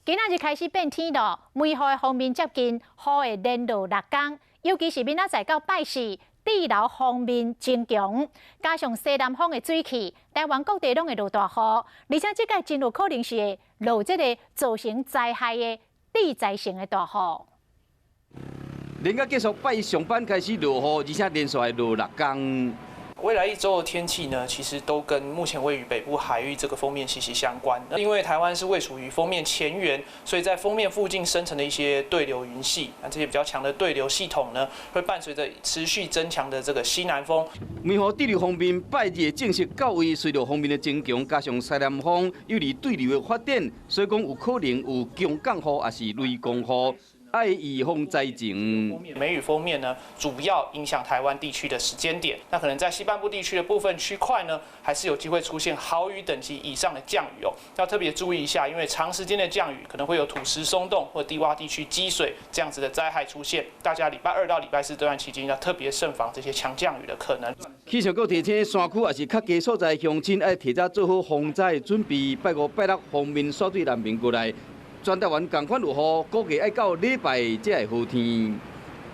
今仔日開始變天囉，梅雨的鋒面接近，雨會連落六工，尤其是明仔載到拜四，對流鋒面增強，加上西南風的水汽，台灣各地攏會落大雨，而且這屆真有可能是會落這個造成災害的地災性的大雨。連假結束拜一上班開始落雨，而且連續會落六工。未來一周的天氣呢，其實都跟目前位於北部海域這個鋒面息息相關。因為台灣是位處於鋒面前緣，所以在鋒面附近生成的一些對流雲系，那這些比較強的對流系統呢，會伴隨着持續增強的這個西南風。梅雨對流鋒面拜日正式到位，隨著鋒面的增強，加上西南風有利對流的發展，所以講有可能有強降雨，抑是雷公雨。愛預防災情。梅雨鋒面呢，主要影響台灣地區的時間點，那可能在西半部地區的部分區塊呢，還是有機會出現豪雨等級以上的降雨哦，要特別注意一下，因為長時間的降雨可能會有土石鬆動或低窪地區積水這樣子的災害出現。大家禮拜二到禮拜四這段期間要特別慎防這些強降雨的可能。氣象局提醒山區抑是較低所在鄉親愛提早做好防災準備。拜五、拜六鋒面煞對南面過來。全台灣仝款有雨，估計愛到禮拜才會好天。